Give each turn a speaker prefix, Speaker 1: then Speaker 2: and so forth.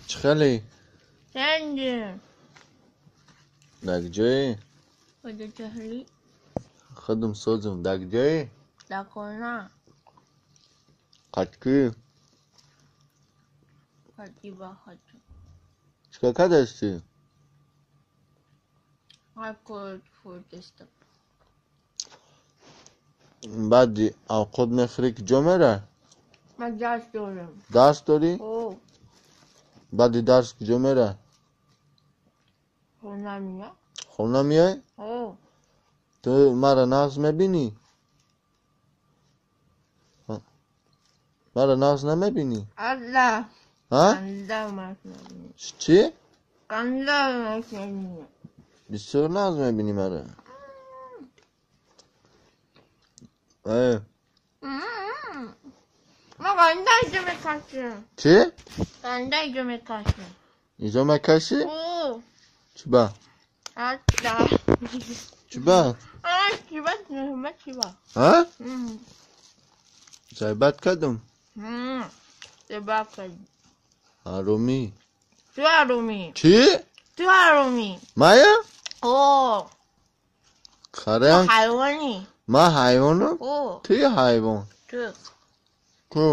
Speaker 1: Чӣ хеле?
Speaker 2: Чанди.
Speaker 1: Дар ҷое?
Speaker 2: Худочаҳрӣ.
Speaker 1: Худам созам. Дар ҷое?
Speaker 2: Дар хона.
Speaker 1: Қаткӣ?
Speaker 2: Қатӣ ба хату.
Speaker 1: Чикор кардастӣ?
Speaker 2: Ҳар кор хӯрдастам.
Speaker 1: Баъди авқот мехӯрӣ, куҷо мерай?
Speaker 2: Ман дарс дорам.
Speaker 1: Дарс дорӣ?
Speaker 2: О.
Speaker 1: Баъди дарс куҷо мерай?
Speaker 2: Хона меям.
Speaker 1: Хона меоӣ?
Speaker 2: О.
Speaker 1: Ту маро нағз мебинӣ? Маро нағз намебинӣ?
Speaker 2: Алла.
Speaker 1: Ҳа?
Speaker 2: Канда нағз мебинӣ.
Speaker 1: Чӣ?
Speaker 2: Канда нағз мебинӣ.
Speaker 1: Бисёр нағз мебинӣ маро? Э.
Speaker 2: Ма канда иҷо мекашам.
Speaker 1: Чӣ?
Speaker 2: Канда иҷо мекашам.
Speaker 1: Иҷо мекашӣ?
Speaker 2: О.
Speaker 1: Чиба?
Speaker 2: Алла.
Speaker 1: Чиба?
Speaker 2: А, чиба, чиба, чиба.
Speaker 1: Ҳа? Зайбат кардам?
Speaker 2: Зайбат кардӣ.
Speaker 1: Ҳаромӣ.
Speaker 2: Ту ҳаромӣ.
Speaker 1: Чӣ?
Speaker 2: Ту ҳаромӣ.
Speaker 1: Мая?
Speaker 2: О.
Speaker 1: Харам.
Speaker 2: Ту ҳайвонӣ.
Speaker 1: Ман ҳайвонам?
Speaker 2: О.
Speaker 1: Ту ҳайвон.
Speaker 2: Ту.
Speaker 1: Ку?